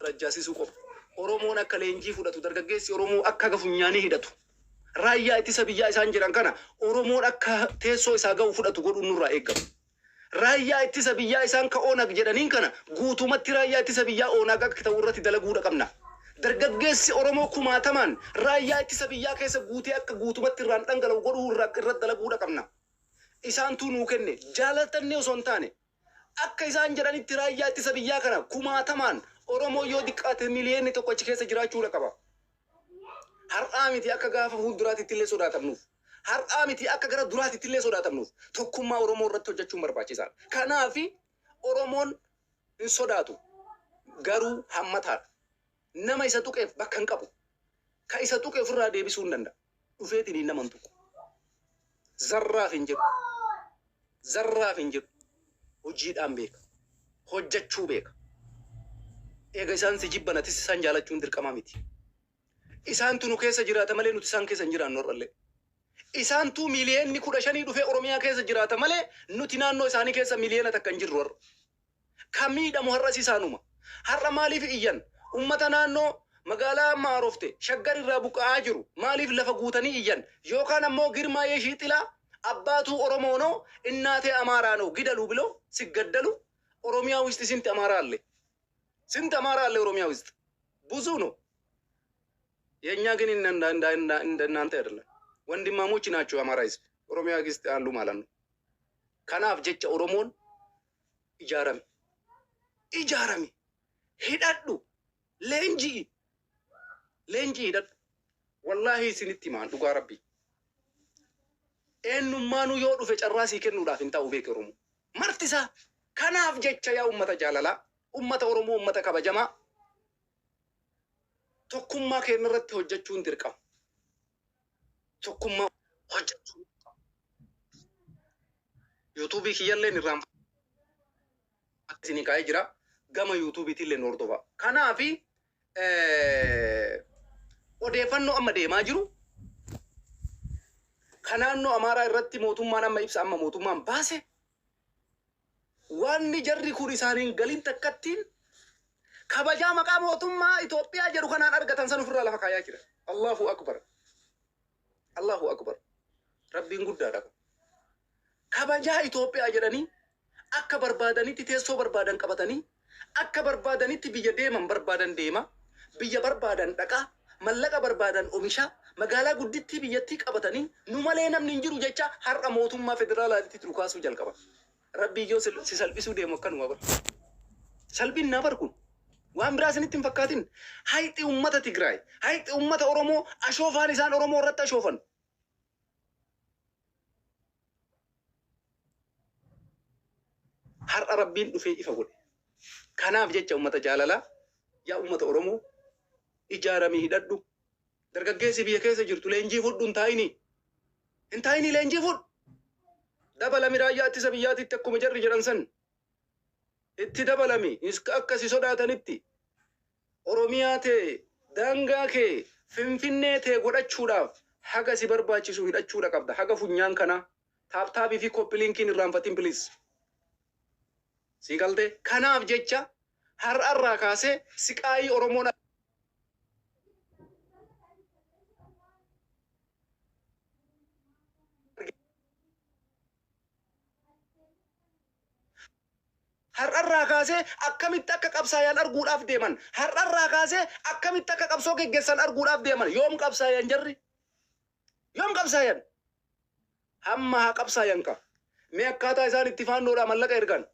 Addarajaasisuu qofa. Oromoon akka leenjii fudhatu, dargaggeessi Oromoo akka haga funyaanii hidhatu, raayyaa ittisa biyyaa isaan jedhan kana Oromoon akka teessoo isaa ga'u fudhatu godhuun nurraa eegama. Raayyaa ittisa biyyaa isaan ka Onag jedhaniin kana guutumatti raayyaa ittisa biyyaa Onag akka ta'u irratti dalaguudha qabna. Dargaggeessi Oromoo kumaatamaan raayyaa ittisa biyyaa keessa guutee akka guutumatti irraan dhangala'u godhuu irratti dalaguudha qabna. Isaantuu nuu kenne jaalatannee osoo hin taane akka isaan jedhanitti raayyaa ittisa biyyaa kana kumaatamaan Oromoo yoo diqqaate 1 miliyoonni achi keessa jiraachuudha qaba. Har'aa miti akka gaafa fuulduraatitti illee sodaatamnuuf. Har'aa miti akka gara duraatitti illee sodaatamnuuf. Tokkummaa Oromoo irratti hojjechuun barbaachisaadha. Kanaafi Oromoon hin sodaatu. Garuu hammataadha. Nama isa tuqeef bakka hin qabu. Ka isa tuqe ofirraa deebisuu hin danda'a. Dhufeetiin nama hin tuqu. Zarraaf hin jedhu. Zarraaf hin jedhu. Hojiidhaan beeka. Hojjechuu beeka. Eega isaan si jibban, atis isaan jaalachuun dirqama miti. Isaantu nu keessa jiraata malee nuti isaan keessa hin jiraannu har'allee. Isaantu 15 miliyoonni dhufee Oromiyaa keessa jiraata malee nuti naannoo isaanii keessa 1 miliyoona hin jirru har'a. Ka miidhamu har'as isaanuma. Har'a maaliif iyyan? Ummata naannoo magaalaa amma haarofte Shaggar irraa buqqa'aa jiru maaliif lafa guutanii iyyan? Yookaan ammoo Girmaa Yeshiixilaa አባቱ ኦሮሞ ነው እናቴ አማራ ነው ግደሉ ብሎ ሲገደሉ ኦሮሚያ ውስጥ ስንት አማራ አለ? ስንት አማራ አለ ኦሮሚያ ውስጥ? ብዙ ነው። የእኛ ግን እንደ እናንተ አይደለም። ወንድማሞች ናቸው አማራ ህዝብ ኦሮሚያ ውስጥ ያሉ ማለት ነው። Kanaaf jecha Oromoon ijaarame. Ijaarame. Hidhadhu. Leenji'i. Leenjii hidhadhu. Wallaahi isinitti himaan, dhugaa rabbii. Eenyummaanuu yoo dhufe carraa sii kennuudhaaf hin ta'u, beeke Oromoo. Marti isaa. Kanaaf jecha yaa ummata jaalalaa, ummata Oromoo, ummata kabajamaa, tokkummaa keenya irratti hojjechuun dirqama. Tokkummaa hojjechuun YouTubeii kiyyallee irraan isinii kaa'ee jira. Gama YouTubeiitiin hordofa. Kanaafi odeeffannoo amma deemaa jiru kan naannoo Amaaraa irratti mootummaan amma ibsa amma mootummaan baase, wanni jarri kun isaaniin galiin takkattiin kabajaa maqaa mootummaa Itoophiyaa jedhu kanaan argatan san ofirraa lafa kaayaa jira. Allahu akbar. Allahu akbar. Rabbiin guddaadha. Kabajaa Itoophiyaa jedhanii akka barbaadanitti teessoo barbaadan qabatanii, akka barbaadanitti biyya deeman barbaadan deema, biyya barbaadan dhaqaa, mallaqa barbaadan oomisha, magaalaa guddittii biyyattii qabatanii nu malee namni hin jiru jecha har'a mootummaa federaalaatti dhukaasuu jalqaba. Rabbii yoo si salphisuu deemu akkanuma bar. Salphinnaa bar kun. Waan biraa isinitti hin fakkaatin. Hayxi ummata Tigraay, hayxi ummata Oromoo, ashoofaan isaan Oromoo irratti ashoofan. Har'a Rabbiin dhufee ifa godhe. Kanaaf jecha ummata jaalalaa, yaa ummata Oromoo, ijaaramii hidhadhu. Dargaggeessi biyya keessa jirtu leenjii fudhu, hin taa'inii. Hin taa'inii, leenjii fudhu. Dabalami raayyaa ittisa biyyaatitti akkuma jarri jedhan san. Itti dabalami akka si sodaatanitti. Oromiyaa tee, daangaa kee, Finfinnee tee godhachuudhaaf haga si barbaachisu hidhachuudha qabda. Haga funyaan kanaa. Tap tapii fi copy linkiin irraanfatin, please. Sii galtee? Kanaaf jecha har'arraa kaasee siqaayii Oromoon har'arraa kaasee akkamitti akka qabsaayan arguudhaaf deeman. Har'arraa kaasee akkamitti akka qabsoo geggeessan arguudhaaf deeman. Yoom qabsaayan jarri? Yoom qabsaayan? Hamma haa qabsaayan ka. Mee akkaataa isaan itti faannoodhaa mallaqa ergan,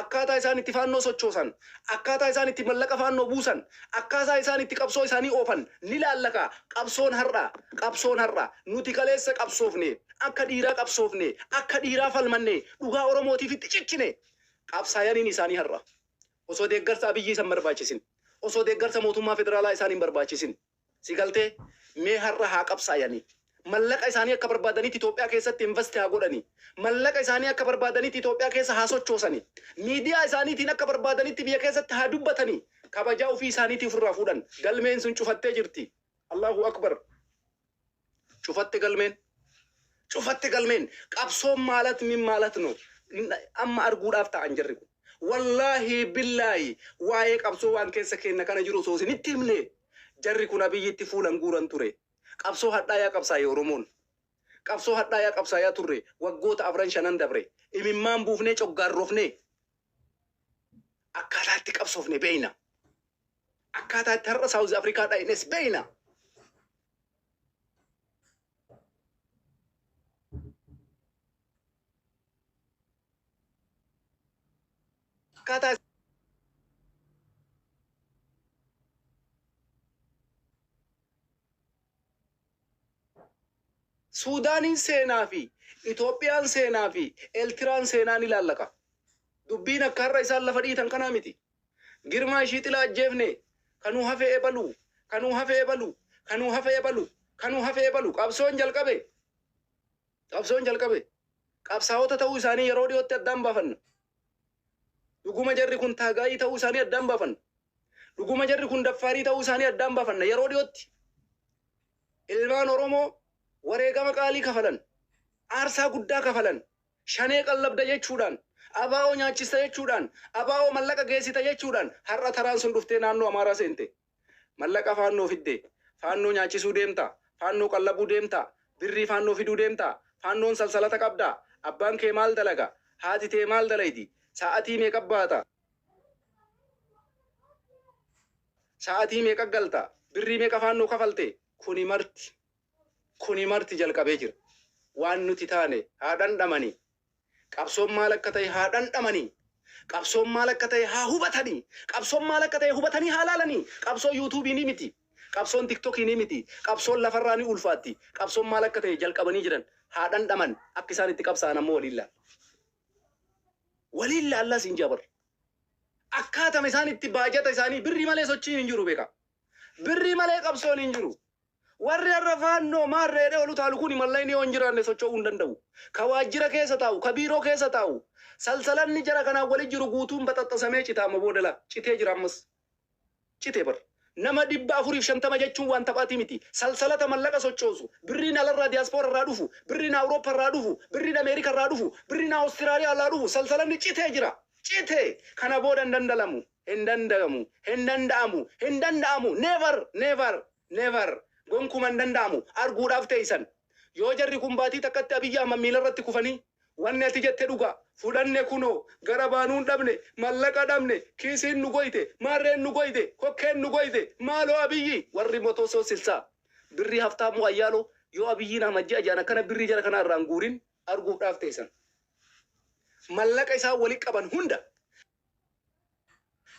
akkaataa isaan itti faannoo sochoosan, akkaataa isaan itti mallaqa faannoo buusan, akkaataa isaan itti qabsoo isaanii oofan ni laallaka. Qabsoon har'a, qabsoon har'a nuti kaleessa qabsoofne, akka dhiiraa qabsoofne, akka dhiiraa falmanne, dhugaa Oromootiif itti cichine. Qabsaayaniin isaanii har'a osoo deeggarsa Abiyyii isan barbaachisin, osoo deeggarsa mootummaa federaalaa isaan hin barbaachisin, si galtee, mee har'a haa qabsaayanii. Mallaqa isaanii akka barbaadanitti Itoophiyaa keessatti invest haa godhanii. Mallaqa isaanii akka barbaadanitti Itoophiyaa keessa haa sochoosanii. Miidiyaa isaaniitiin akka barbaadanitti biyya keessatti haa dubbatanii. Kabajaa ofii isaaniitii ofirraa fuudhan. Galmeen sun cufattee jirti. Allahu akbar. Cufatte galmeen. Cufatte galmeen. Qabsoon ማለት ምን ማለት ነው? Amma arguudhaaf ta'an jarri kun. Wallaahi billaahi, waa'ee qabsoo waan keessa keenna kana jiru osoo isinitti himne, jarri kun Abiyyitti fuulan guuran ture. Qabsoo hadhaayaa qabsaaye Oromoon. Qabsoo hadhaayaa qabsaayaa turre waggoota afran shanan dabre. Imimmaan buufnee, coggaarrofnee, akkaataa itti qabsoofne beeyna. Akkaataa itti har'a Saawuz Afrikaa dhaynes beeyna. Akkaataa Suudaaniin seenaa fi Itoophiyaan seenaa fi Eltiraan seenaa ni laallaka. Dubbiin akka har'a isaan lafa dhiitan kanaa miti. Girmaa ishii xilaa ajjeefne, kanuu hafe ebalu, kanuu hafe ebalu, kanuu hafe ebalu, kanuu hafe ebalu. Qabsoon jalqabe. Qabsoon jalqabe. Qabsaa'ota ta'uu isaanii yeroo dhiyootti addaan baafanna. Dhuguma jarri kun taagaayii ta'uu isaanii addaan baafanna. Dhuguma jarri kun daffaarii ta'uu isaanii addaan baafanna yeroo dhiyootti. Ilmaan Oromoo wareegama qaalii kafalan, aarsaa guddaa kafalan, Shanee qallabda jechuudhaan, ABO nyaachista jechuudhaan, ABO mallaqa geessita jechuudhaan har'a taraan sun dhuftee naannoo Amaaraa seente. Mallaqa Faannoo fidde, Faannoo nyaachisuu deemta, Faannoo qallabuu deemta, birrii Faannoo fiduu deemta, Faannoon salsalata qabda, abbaan kee maal dalaga, haati tee maal dalaydi, sa'atii meeqa baata, sa'atii meeqa galta, birrii meeqa Faannoo kafalte, kuni marti, kuni marti jalqabee jira. Waan nuti taane haa dhandhamanii. Qabsoon maal akka ta'e haa dhandhamanii. Qabsoon maal akka ta'e haa hubatanii. Qabsoon maal akka ta'e hubatanii haa laalanii. Qabsoon yuutuubii ni miti. Qabsoon tiktokii ni miti. Qabsoon lafarraa ni ulfaatti. Qabsoon maal akka ta'e jalqabanii jiran. Haa dhandhaman. Akka isaan itti qabsaa'an ammoo waliin laalla. Waliin laallaa siin jabar. Akkaatama isaan itti baajata isaanii birrii malee sochiin hin jiru beekaa. Birrii malee qabsoon hin jiru. Warri har'a Faannoo maarree jedhee ol utaalu kuni mallaqni yoo hin jiraanne socho'uu hin danda'u. Ka waajjira keessa taa'u, ka biiroo keessa taa'u, salsalanni jara kanaan wali jiru guutuun baxaxxasamee cita amma booda laa. Citee jira ammas. Cite bar. Nama 450 jechuun waan taphaatii miti. Salsalata mallaqa sochoosu, birriin alarraa diaspora irraa dhufu, birriin Awurooppa irraa dhufu, birriin Ameerika irraa dhufu, birriin Awustiraaliyaa irraa dhufu salsalanni citee jira. Cite! Kana booda hin dandalamu. Hin danda'amu. Hin danda'amu. Hin danda'amu. Never! Never! Never! Gonkuma hin danda'amu. Arguudhaaf teeysan. Yoo jarri kun baatii takkatti Abiyyi Ahmad miilarratti kufanii, wanni ati jette dhugaa, fudhanne kunoo, gara baanuun dhabne, mallaqa dhabne, kiisiin nu goyte, maarreen nu goyte, kokkeen nu goyte, maaloo Abiyyi! Warri motoo soo silsaa birrii Haftaamuu Ayyaaloo yoo Abiyyiin Ahmad ji'a ja'an akkana birrii jara kanaa irraa hin guurin arguufdhaaf teeysan. Mallaqa isaan wali qaban hunda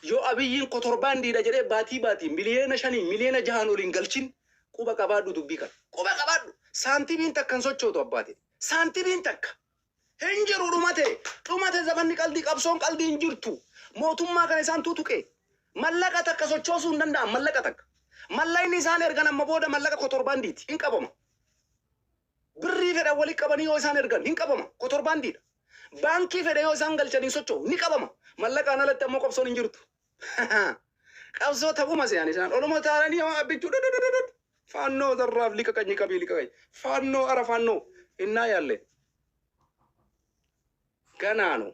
Yoo Abiyyiin kotorbaandiidha jedhee baatii baatiin miliyoona shaniin miliyoona jahaan ol hin galchin, quba qabaadhu dubbii kana. Quba qabaadhu! Saantimiin takka hin sochootu abbaate. Saantimiin takka. Hin jiru, dhumate. Dhumate zamanni qaldii, qabsoon qaldii hin jirtu. Mootummaa kana isaan tutuqe. Mallaqa takka sochoosuu hin danda'an, mallaqa takka. Mallaqni isaan ergan amma booda mallaqa kotorbaandiiti. Hin qabama. Birrii fedhan walitti qabanii yoo isaan ergan hin qabama. Kotorbaandiidha. Baankii fedhe yoo isaan galchan hin socho'u. Ni qabama. Mallaqaan alatti ammoo qabsoon hin jirtu. Qabsoo taphuma se'an isaan. Oluma taa'anii yoo abbichuu dudududud. Faannoo zarraaf liqa qanyi qabii liqa qanyi. Faannoo ara faannoo. Innaa yaalle. Ganaanu.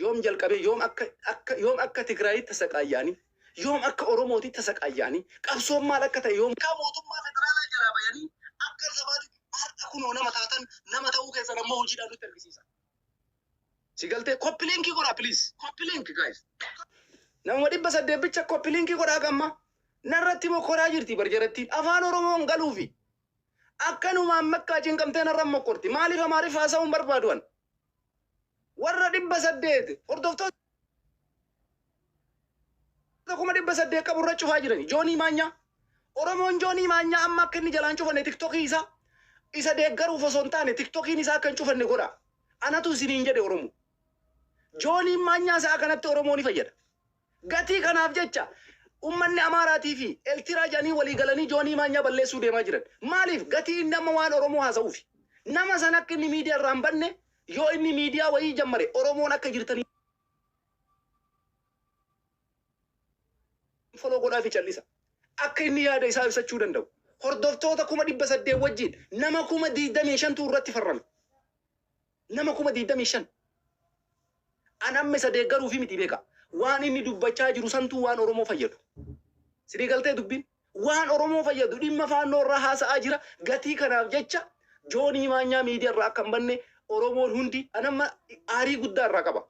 Yoom jalqabee, yoom akka akka yoom akka Tigraayitti tasaqaayya'anii, yoom akka Oromootitti tasaqaayya'anii, qabsoon maal akka ta'e yoom. Akka mootummaa federaalaa jalaa bayanii akka sabaatitti har'a kunoo nama taatan, nama ta'uu keessan ammoo hojiidhaan nutti argisiisa. Si galtee? Copy link godhaa, please. Copy link, guys. Namuma 800 bicha copy link godhaa gamma. Narratti mokkoraa jirti bar jarattiin. Afaan Oromoon galuufi. Akkanumaan makkaa cinqamtee narra mokkorti. Maaliif Amaariffa haasa'uu hin barbaadu an? Warra 800 hordoftoota 800,000 qabu irra cufaa jirani. Joonii Maanyaa. Oromoon Joonii Maanyaa amma akka inni jalaan cufanne, tiktokii isaa isa deeggaruuf osoo hin taane, tiktokiin isaa akka hin cufanne godha. Anatu isiniin jedhe Oromoo. Jooniin Maanyaa sa'a kanatti Oromoo ni fayyada. Gatii kanaaf jecha ummanni Amaaraatii fi Eltiraa jedhanii walii galanii Joonii Maanyaa balleessuu deemaa jiran. Maaliif? Gatii inni amma waan Oromoo haasa'uufi. Nama sana akka inni miidiyaa irraa hin badne, yoo inni miidiyaa wayii jammare Oromoon akka jirtanii follow godhaafi callisa. Akka inni yaada isaa ibsachuu danda'u. Hordoftoota 800,000 wajjin nama 25,000tu irratti farrame. Nama 25,000. An amma isa deeggaruufi miti beeka. Waan inni dubbachaa jiru santuu waan Oromoo fayyadu. Sinii galtee dubbiin? Waan Oromoo fayyadu dhimma Faannoo irraa haasa'aa jira. Gatii kanaaf jecha Joonii Maanyaa miidiyaa irraa akka hin banne Oromoon hundi an amma aarii guddaa irraa qaba.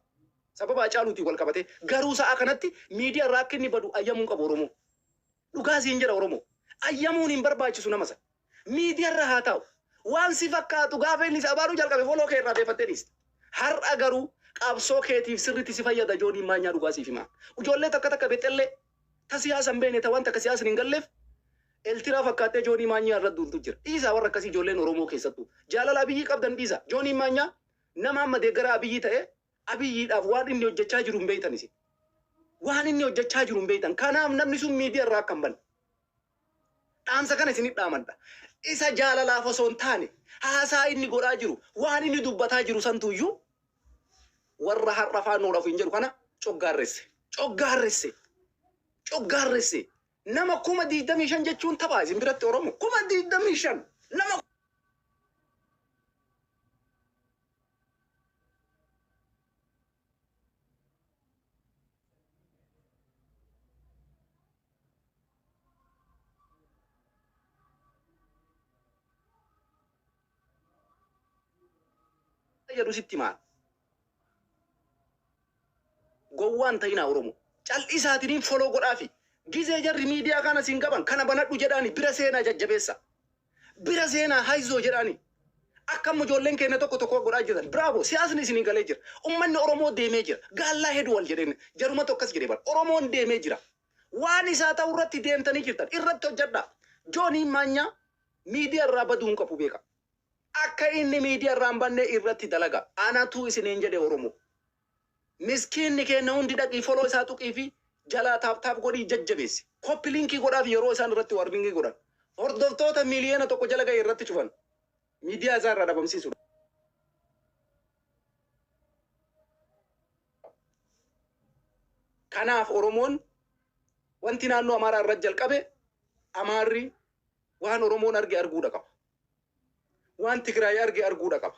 Sababa Hacaaluutiin wal qabatee. Garuu sa'a kanatti miidiyaa irraa akka inni badu ayyamuu hin qabu Oromoo. Dhugaa siin jedha Oromoo. Ayyamuun hin barbaachisu nama sana. Miidiyaa irra haa taa'u. Waan si fakkaatu gaafa inni si abaaruu jalqabe foloo kee irraa deeffattee dhiista. Har'a garuu qabsoo keetiif sirriitti si fayyada Jooniin Maanyaa dhugaa siif himaa. Ijoollee takka takka bexxellee ta siyaasa hin beekne ta waan takka siyaasni hin galleef Eltiraa fakkaattee Joonii Maanyaa irra duultu jira. Dhiisaa warra akkasii ijoolleen Oromoo keessattuu. Jaalala Abiyyii qabdan dhiisaa. Jooniin Maanyaa nama amma deeggaraa Abiyyii ta'ee Abiyyiidhaaf waan inni hojjechaa jiru hin beektan isin. Waan inni hojjechaa jiru hin beektan. Kanaaf namni sun miidiyaa irraa akka hin banne. Dhaamsa kana isinit dhaamadha. Isa jaalalaaf osoo hin taane haasaa inni godhaa jiru, waan inni dubbataa jiru santuyyuu warra har'a Faannoodha ofiin jedhu kana coggaarresse. Coggaarresse. Coggaarresse. Nama 25,000 jechuun taphaa isin biratti Oromo? 25,000 nama jedhu sitti himaa. Gowwaa hin ta'inaa Oromo. Cal'isaatiniin follow godhaafi. Gizee jarri miidiyaa kana sin qaban kana banadhu jedhaani bira seenaa jajjabeessa. Bira seenaa hayzoo jedhaani. Akka amma ijoolleen keenya tokko tokko godhaa jiran. Bravo siyaasni isinii galee jira. Ummanni Oromoo deemee jira. Gaallaa hedu wal jedheen jarumatu akkas jedhe bar. Oromoon deemee jira. Waan isaa ta'u irratti deemtanii jirtan. Irratti hojjedhaa. Jooniin Maanyaa miidiyaa irraa baduu hin qabu beekaa. Akka inni miidiyaa irraa hin banne irratti dalagaa. Anatu isiniin jedhe Oromoo. Miskiinni keenna hundi dhaqii follow isaa tuqii fi jalaa tap tap godhii jajjabeessi. Copy link godhaaf yeroo isaan irratti warning godhan. Hordoftoota 1,000,000 jala gahe irratti cufan. Miidiyaa isaa irraa dhabamsiisuudha. Kanaaf Oromoon wanti naannoo Amaaraa irratti jalqabe Amaarri waan Oromoon arge arguudha qaba. Waan Tigraay arge arguudha qaba.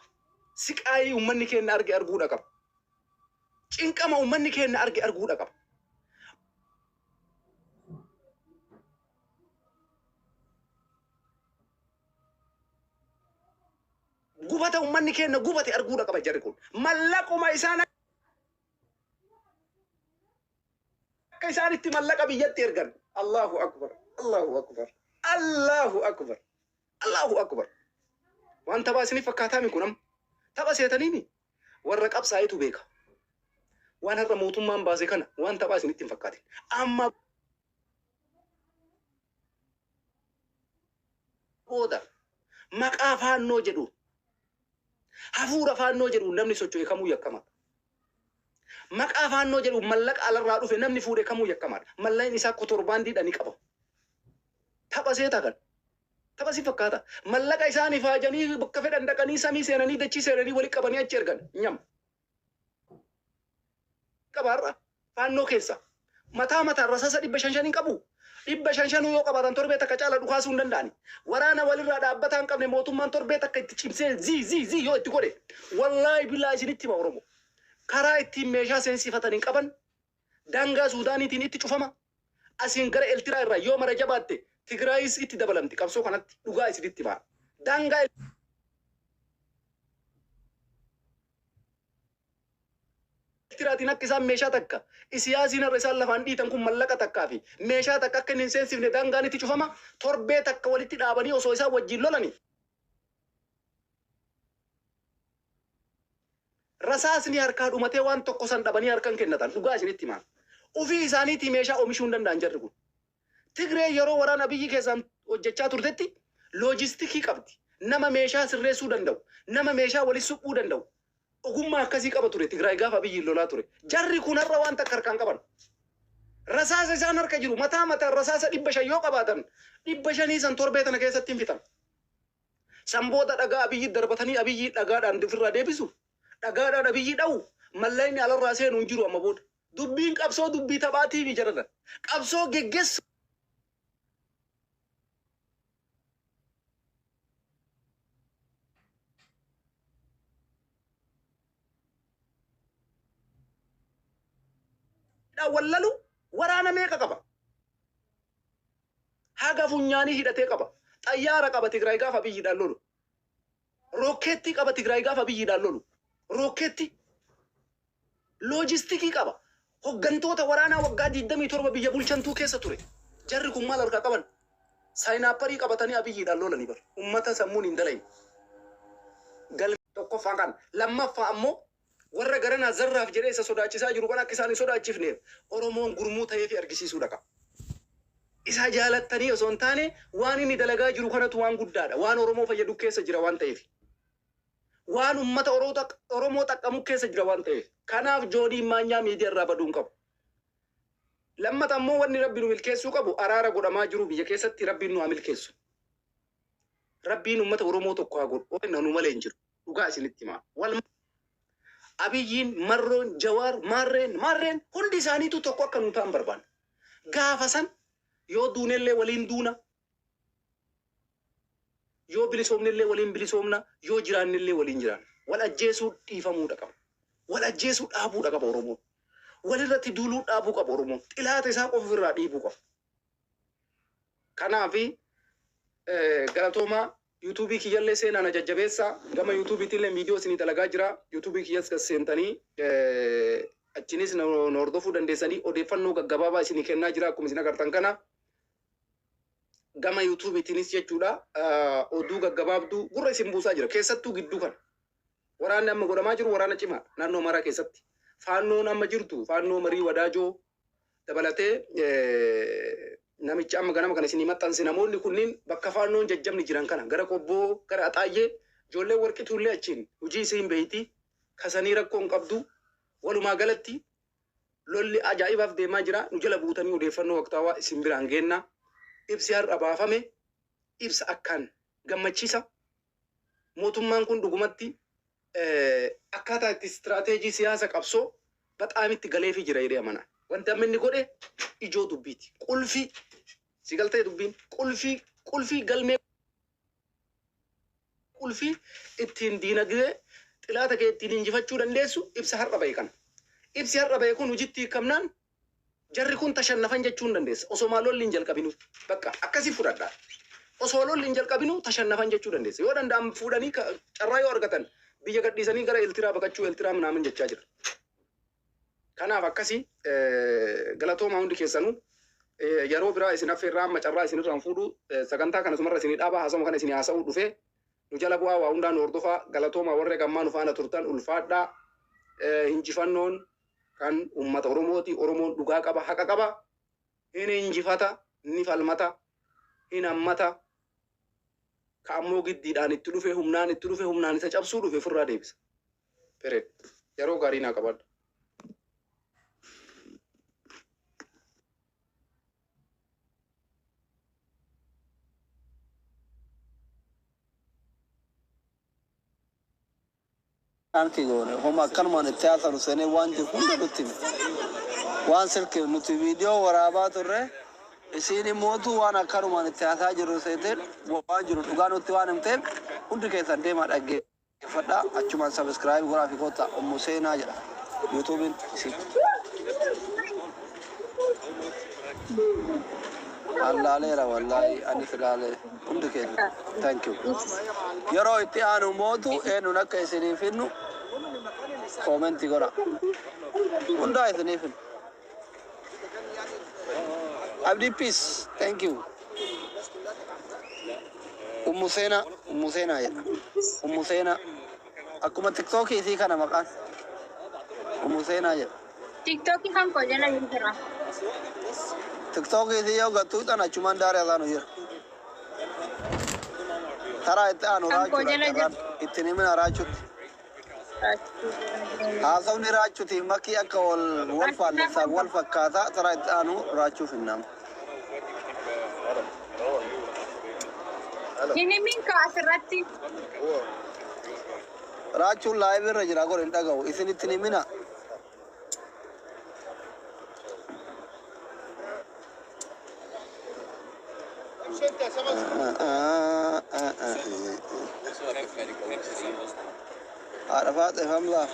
Siqaayii ummanni keenna arge arguudha qaba. Cinqama ummanni keenna arge arguudha qaba. Gubata ummanni keenna gubate arguudha qaba jarri kun. Mallaquma isaan akka isaan itti mallaqa biyyatti ergan. Allahu Akbar. Allahu Akbar. Allahu Akbar. Allahu Akbar. Waan taphaa isiniif fakkaataami kun amma. Tapha seetaniimi warra qabsaa'etu beeka. Waan har'a mootummaan baase kana waan taphaa isinitti hin fakkaatin. Amma booda maqaa Faannoo jedhuun hafuura Faannoo jedhuun namni socho'e kamuu yakkamaadha. Maqaa Faannoo jedhuun mallaqa alarraa dhufe namni fuudhe kamuu yakkamaadha. Mallaqni isaa kotorbaandiidha ni qabama. Tapha seetaa kan. Tapha si fakkaata. Mallaqa isaan ifaajanii bakka fedhan dhaqanii samii seenanii dachii seenanii wali qabanii achi ergan. Nyam. Qaba har'a. Faannoo keessa. Mataa mataan rasasa 500 shan hin qabu. 500 shanuu yoo qabaatan torbee takka caala dhukaasuu hin danda'ani. Waraana walirraa dhaabbataa hin qabne mootummaan torbee takka itti cimsee zii zii zii yoo itti godhe. Wallaahi billaahi isinitti hima Oromo. Karaa ittiin meeshaa seensifatan hin qaban. Daangaa Suudaaniitiin itti cufama. Asiin gara Eltiraa irraa yoo mara jabaatte Tigraayis itti dabalamti qabsoo kanatti dhugaa isinitti himaa. Daangaa Eltiraatiin akka isaan meeshaa takka Isiyaasiin har'a isaan lafaan dhiitan kun mallaqa takkaa fi meeshaa takka akka inni hin seensifne daangaan itti cufama. Torbee takka walitti dhaabanii osoo isaan wajjin lolani. Rasaasni harkaa dhumatee waan tokko san dhabanii harka hin kennatan. Dhugaa isinitti himaa. Ufii isaaniitii meeshaa omishuu hin danda'an jarri kun. Tigreen yeroo waraana Abiyyi keessaan hojjechaa turtetti loojistikii qabdi. Nama meeshaa sirreessuu danda'u, nama meeshaa wali suphuu danda'u. Ogummaa akkasii qaba ture Tigraay gaafa Abiyyiin lolaa ture. Jarri kun har'a waan takka harkaa hin qaban. Rasaasa isaan harka jiru mataa mataan rasaasa 500 yoo qabaatan 500 san torbee tana keessatti hin fixan. San booda dhagaa Abiyyi darbatanii Abiyyi dhagaadhaan ofirraa deebisu. Dhagaadhaan Abiyyi dhawu. Mallayni alarraa seenu hin jiru amma booda. Dubbiin qabsoo dubbii taphaatiimi jarana. Qabsoo geggessu. Abiyyiidhaan wallalu waraana meeqa qaba? Haga funyaanii hidhatee qaba. Xayyaara qaba Tigraay gaafa Abiyyiidhaan lolu. Rookeettii qaba Tigraay gaafa Abiyyiidhaan lolu. Rookeettii. Loojistikii qaba. Hoggantoota waraanaa waggaa 27 biyya bulchantuu keessa ture. Jarri kun maal harkaa qaban? Saayinaapparii qabatanii Abiyyiidhaan lolanii bar. Ummata sammuun hin dalayin. Galme tokkoffaan kan. Lammaffaa ammoo warra garanaa zarraaf jedhee isa sodaachisaa jiru kan akka isaan hin sodaachifneef Oromoon gurmuu ta'ee fi argisiisuu dhaqa. Isa jaalattanii osoo hin taane waan inni dalagaa jiru kanatu waan guddaadha. Waan Oromoo fayyadu keessa jira waan ta'eef. Waan uummata Oromoo xaqqamu keessa jira waan ta'eef. Kanaaf Jooniin Maanyaa miidiyaa irraa baduu hin qabu. Lammata ammoo wanni Rabbi nu milkeessuu qabu araara godhamaa jiru biyya keessatti Rabbiin nu haa milkeessu. Rabbiin uummata Oromoo tokko haa godhu. Nu malee hin jiru. Dhugaa isinitti himaa. Wal Abiyyiin, Marroon, Jawaar, Maarreen, Maarreen hundi isaaniitu tokko akka nu ta'an barbaanna. Gaafa san yoo duunellee waliin duuna, yoo bilisoomnellee waliin bilisoomna, yoo jiraannellee waliin jiraanna. Wal ajjeesuu dhiifamuudha qaba. Wal ajjeesuu dhaabuudha qaba Oromoon. Walirratti duuluu dhaabuu qaba Oromoon. Xilaata isaa qofa ofirraa dhiibuu qaba. Kanaafi galatoomaa yuutuubii kiyyallee seenaa na jajjabeessaa. Gama yuutuubiitillee viidiyoo isinii dalagaa jira. Yuutuubii kiyyas gad seentanii achinis na hordofuu dandeessanii odeeffannoo gaggabaabaa isinii kennaa jira akkuma isin agartan kana. Gama yuutuubiitiinis jechuudha oduu gaggabaabduu gurra isin buusaa jira. Keessattuu gidduu kana. Waraanni amma godhamaa jiru waraana cimaa naannoo Amaaraa keessatti. Faannoon amma jirtu faannoo marii wadaajoo dabalatee namicha amma ganama kana isinii maxxanse namoonni kunniin bakka faannoon jajjabni jiran kana gara Qobboo gara Axaayyee ijoolleen warqituullee achiin hojii isiin beeyti kasanii rakkoo hin qabdu. Walumaa galatti lolli ajaa'ibaaf deemaa jira. Nu jala buutanii odeeffannoo waqtaawaa isin biraan geenna. Ibsi har'a baafame ibsa akkaan gammachiisa. Mootummaan kun dhugumatti akkaataa itti istiraateejii siyaasa qabsoo baxaamitti galeefii jira jedhee amana. Wanti amma inni godhe ijoo dubbiiti. Qulfii si galtee dubbiin qulfii qulfii galmee qulfii ittiin diinagdee xilaata kee ittiin injifachuu dandeessu ibsa har'a bahe kana. Ibsi har'a bahe kun hojiitti hiikamnaan jarri kun tashannafan jechuu hin dandeessa. Osoo maa lolli hin jalqabinu. Bakka akkasii fudhadhaa. Osoo lolli hin jalqabinu tashannafan jechuu dandeessa. Yoo danda'an fuudhanii carraa yoo argatan biyya gadhiisanii gara Eeltiraa baqachuu Eeltiraa minaamin jechaa jira. Kanaaf akkasii galatoomaa hundi keessanuu yeroo biraa isin affeerraa amma carraa isinirraan fuudhu sagantaa kana sumarra isinii dhaabaa haasawuma kana isinii haasa'uu dhufee nu jala bu'aa waa hundaa nu hordofaa galatoomaa warra gammaa nu faana turtan ulfaadhaa injifannoon kan uummata Oromooti. Oromoon dhugaa qaba, haqa qaba. Hin injifata, ni falmata, hin hammata. Ka ammoo giddiidhaan itti dhufe, humnaan itti dhufe, humnaan isa cabsuu dhufe ofirraa deebisa. Period. Yeroo gaarii naa qabaadha. Harki goone homa akkanumaan itti haasanu seenee waan jiru hunda nutti hime. Waan silki nuti viidiyoo waraabaa turre isiin immootu waan akkanumaan itti haasaa jirru seeteen waan jiru dhugaa nutti waan himteef hundi keessan deemaa dhaggeeffadhaa achumaan subscribe godhaa fi koottaa Ummu Seenaa jedha yuutuubiin isii. An laaleera wallaahi anis laale hundi keenya thank you. Yeroo itti aanu mootu eenyuun akka isiniif finnu koomentii godha. Hundaa isiniif finnu. Abdii peace thank you. Ummu Seenaa Ummu Seenaa jedha. Ummu Seenaa akkuma tiktookii isii kana maqaan Ummu Seenaa jedha. TikTokii kan koo jala hin jira. Tiktookii isii yoo gattuu xan achumaan daaree asaanu jira. Taraa itti aanu Kan koo raachuudha jala jira. carraan ittiin himina raachutti. Haasawni raachutiif makii akka wal wal faallessaa wal fakkaataa taraa itti aanu raachuuf hin nama. Hin himin ka asirratti. Raachuun live irra jira godhe hin dhaga'u isin ittiin himina. Haadha Faaxee Hamzaa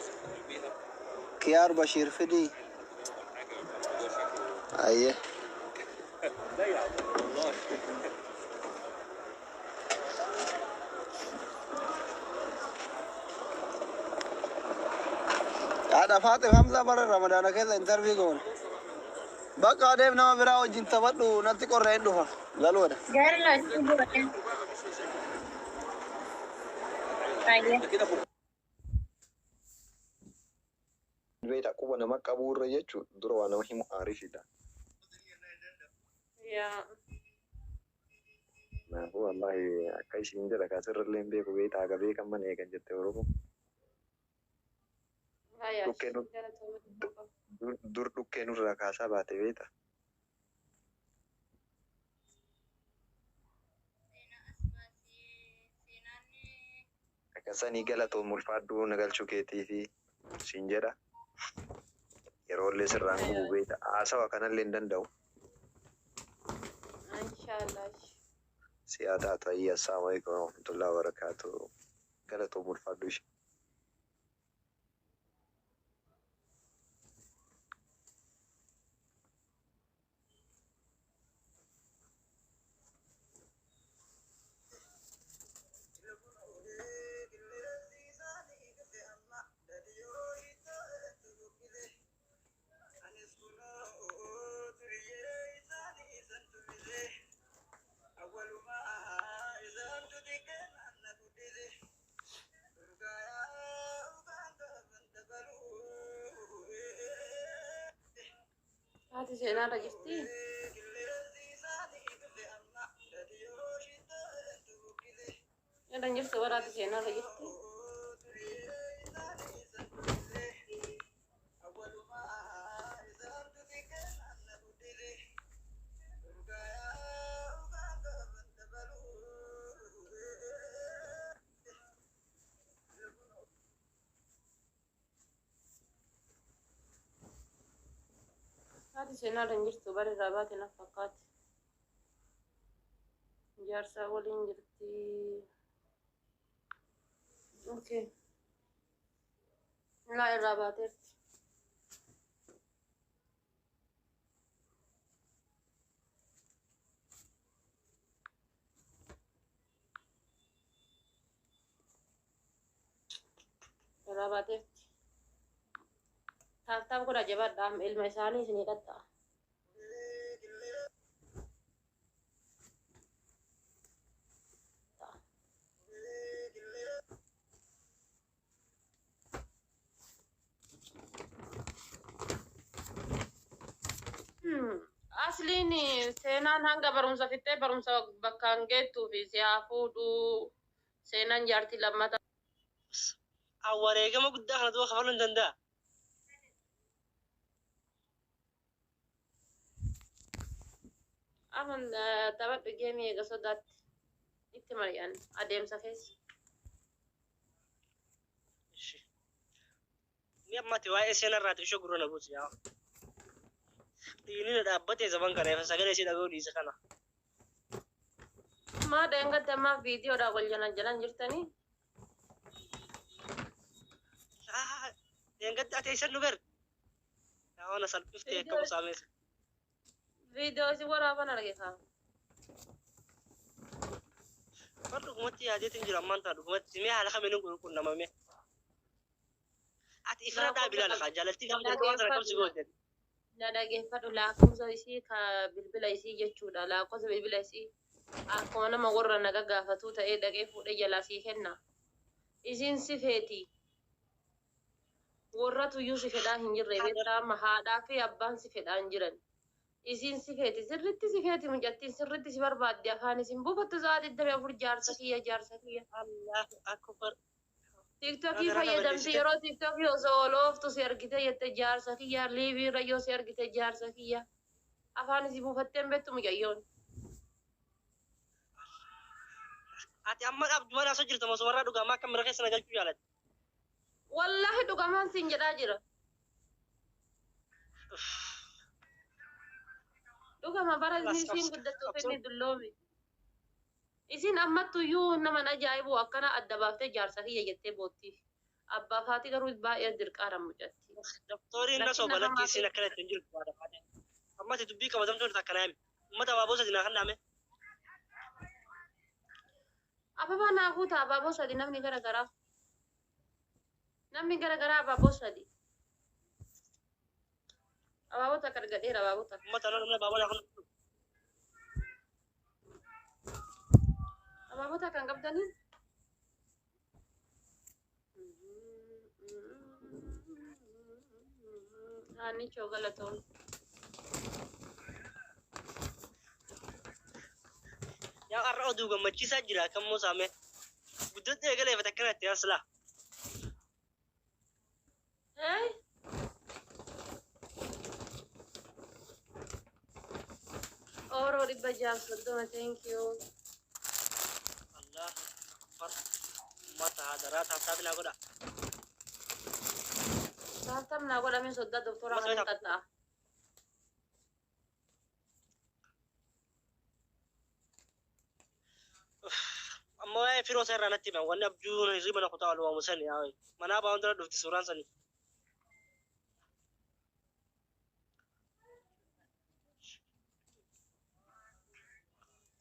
Kiyaar Bashiir Fidii. Ayyee. Haadha Faaxee Hamzaa bara Ramadaana keessa interview goone. Bakka adeem nama biraa wajjin taphadhu natti qorree hin dhufa. Galuudha. Gaari lachuu godhe. Baay'ee. Beektaa quba nama qabuu irra jechuun dura waa nama himu aariifidha. Yaa. Kanaafuu wallaahi akka ishiin jedha kaasirra illee hin beeku beektaa haga beekan mana eegan jette Oromoo. Hayaa. Dhukkee nu Galatoomuu. dur dhukkee nurraa kaasaa baate beektaa. Akkasanii galatoom ulfaadhuu na galchuu keetii fi siin jedha. Yeroo illee sirraan gubu beektaa. Haasawa kanallee hin danda'u. Inshaallah. Siyaa taatu ayyi assalaamu alaikum warahmatullahi wabarakaatuh. Galatoom ulfaadhuu ishee. Haati seenaarra jirti? Irra hin jirtu bara haati seenaarra jirti? Haati seenaarra hin jirtu bara irraa baate na fakkaatti. Jaarsaa waliin jirti. Okay. Laa irraa baateerti. Irraa baateerti. Tap tap godha jabaadha. Ilma isaanii isinii qaxxaa. Asliin seenaan hanga barumsa fixxee barumsa bakkaan geettuu fi si haa fuudhuu seenaan jaartii lammata. Wareegama guddaa kana duuba kafaluu hin danda'a. Aman taphadhu geemii eega sodaatti itti mari'an adeemsa keessa. Ni ammati waa'ee seenaa irraati ishee gurra na buusi yaa. Dhiirri na dhaabbatee zaman kana efa sagalee ishee dhaga'uu dhiise kana. Maa dheengadde ammaaf viidiyoodhaan wal jalan jalan jirtanii? Dheengadde ati eessan nu gar? Yaa waan salphiftee akka musaameessa. Viidiyoo isin waraaban arge kaa. Bar dhugumatti yaadeetiin jira ammaan ta'a dhugumatti mee haala kamiin qunnamame. Ati ifira dhaabi ilaala kaa jaalaltii gaafa jalqabaa sana kam si goote. Na dhageeffadhu lakkoofsa isii ka bilbila isii jechuudha. Lakkoofsa bilbila isii akkuma nama warra naga gaafatuu ta'ee dhaqee fuudhee jalaa sii kenna. Isiin si feeti. Warratu iyyuu si fedhaa hin jirre beektaa amma haadhaa fi abbaan si fedhaa hin jiran. Isiin si feeti sirritti si feeti mucattiin sirritti si barbaaddi afaan isin buufattu sa'a 24 jaarsa kiyya jaarsa kiyya. Allahu akbar. Tiktokii Gara kana fayyadamti balleessite. Yeroo tiktokii osoo ol ooftu si argite jette jaarsa kiyya liiviirra yoo si argite jaarsa kiyya. Afaan isii buufattee hin beektu mucayyoon. Ati amma dhabdu mana osoo jirtu osoo warraa dhugamaa akka mira keessa na galchuu jaalatte. Wallaahi dhugamaan siin jedhaa jira. Dhugama bara isiin guddattuuf inni dulloome. Isin ammattuyyuu nama ajaa'ibu akkana adda baaftee jaarsa kiyya jettee boottiif. Abbaa faatii garuu baay'ee dirqaara mucatti. Doktoriin na Rakkina soba hamaa lakkii isiin akkana ittiin jirtu. Ammatti dubbii qabatamtuun takka naa himi. Uummata abaaboo sadi naa kennaame. Ababaa naa guuta abaaboo sadi namni gara garaa. Namni gara garaa abaaboo sadi. Abaaboo takka argadheera abaaboo takka. Uummata namni abaaboo naa kennu. Abaaboo takka hin qabdanii? Haanichoo galatoon. Yaa har'a oduu gammachiisaa jira kan moosaame. Guddatti eegaleef akkanatti aslaa. Eh? Ooroo 630, thank you. Allah akbar. Uummata hadaraa taaptaap naa godha. Tap tap naa godhamee soddaa doktora Uummata kana qaxxaa. Amma waa'ee firoo isaa irraa natti himan wanni abjuu hirriba na kutaa ol waamu sani yaa manaa baa'uun dura dhufti suuraan sani.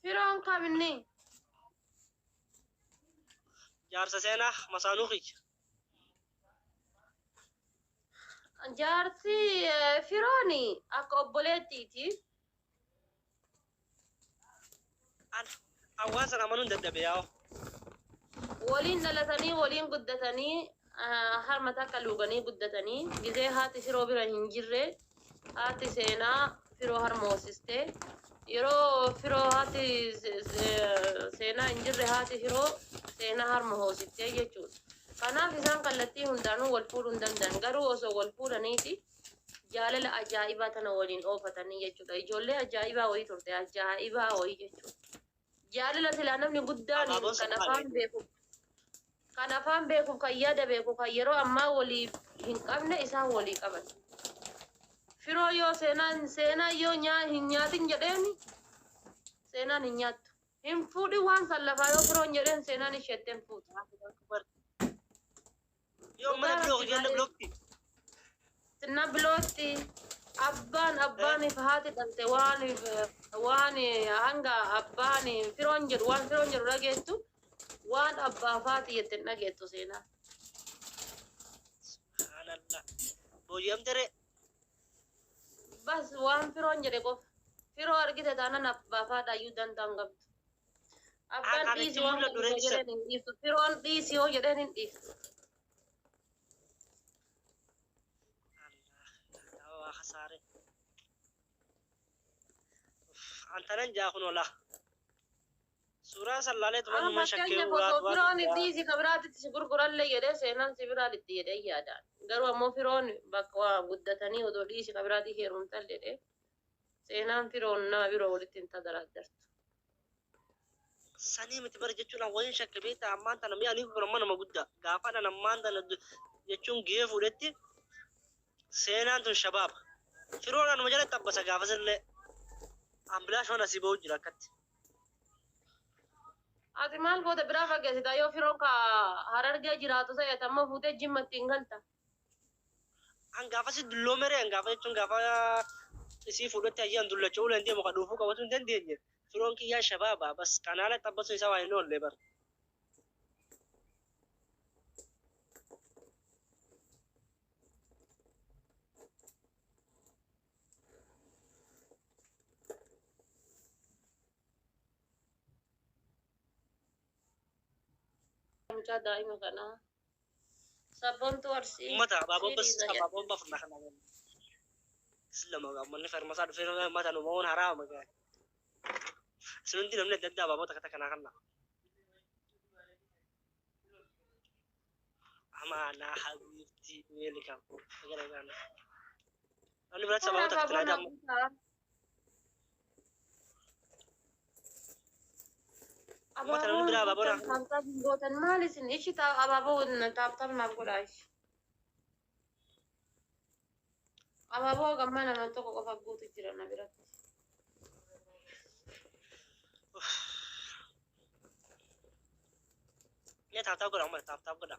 Firoon kaminni? Jaarsa seenaa masaanuu kiyya. Jaarsi firooni akka obboleettiiti. Hawaasa amanuun dadhabe yaa'u. Waliin dhalatanii waliin guddatanii harma takka luuganii guddatanii gizee haati firoo bira hin jirre haati seenaa firoo harma hoosiste yeroo firoo haati seenaa hin jirre haati firoo seenaa harma hoosiste jechuudha. Kanaaf isaan kallattii hundaanuu wal fuudhuu hin danda'an garuu osoo wal fuudhaniiti jaalala ajaa'ibaa tana waliin oofatanii jechuudha. Ijoollee ajaa'ibaa wayii turte ajaa'ibaa wayii jechuudha. Jaalala silaa namni guddaan Abaaboon kan sun afaan beeku kan afaan beeku kan yaada beeku kan yeroo ammaa walii hin qabne isaan walii qaban. Firoo yoo seenaan seenaan yoo nyaa hin nyaatin jedheen seenaan hin nyaattu. Hin fuudhin waan san lafaa yoo firoon jedheen seenaan isheetti hin fuutu. Yoo mana Dhugaa biloo rabbi jenna baay'ee. bilootti. Sinna bilootti abbaan abbaaniif haati dhalte waan waan hanga abbaan firoon jedhu waan firoon jedhu dhageettu waan abbaaf haati jette hin dhageettu seenaa. Subhaanallah. Booji'amte ree. Bas waan firoon jedhe qofa. Firoo argite taanaan abbaaf haadha iyyuu danda'an qabdu. Abbaan Akkaan dhiisi itti waan mul'atu kana yoo reessa. jedheen hin dhiiftu. Firoon dhiisi yoo jedheen hin dhiiftu. Allah. Waa khasaare. Antanan jaa kun ola. Suuraa sallaalee tuman Amma numa shakkee fakkeenyaaf uraa osoo firoon tuwaa. dhiisi ka biraatitti si gurgurallee jedhee seenaan si biraa itti jedhee yaadaan. Garuu ammoo firoon bakka waa guddatanii odoo dhiisi ka biraatii heerumtan jedhee seenaan firoon nama biroo walitti hin tadaraaddartu. Sanii miti bara jechuun waliin shakke beektaa ammaan tana mi'a ni kun amma nama guddaa. Gaafa dhan ammaan tana jechuun gahee fuudhetti seenaan tun shabaaba. Firoon anuma jalatti abbasa gaafasillee. Ambilaashoon asii ba'u jira akkatti. Ati maal goota biraa fageessita yoo firoon ka harargee jiraatu ta'e ammoo fuutee jimmatti hin galta. An gaafasi dulloomere an gaafa jechuun gaafa isii fuudhetti ayyaan dullacha uleen deemu ka dhuufuu qabatu hin dandeenye. Firoon kiyyaa shabaaba bas kanaala xabbasuu isaa waa hin oolle bara. Mucaa daa'ima kanaa. Sabboontuu arsii. Uummata abaaboon bas Siiriisa jedha. abaaboon bafna kana. Islama manni farmasaa dhufee uummata nu ma'uun haraama gaa. Isin hundi namni adda addaa abaaboo takka takka naa kenna. Amaanaa habiibti weelikaam. Gara gaana. Namni biratti Kana abaaboo takka abaaboo naa naa jamma. guutaa. Uummata namni Abaaboon biraa abaaboo guutan naa. Tap tap hin gootan maal isin ishi abaaboo tap tap naaf godhaa ishi. Abaaboo gammaa nama tokko qofa guutu jira na biratti. Mee tap tap godha uummata tap tap godha.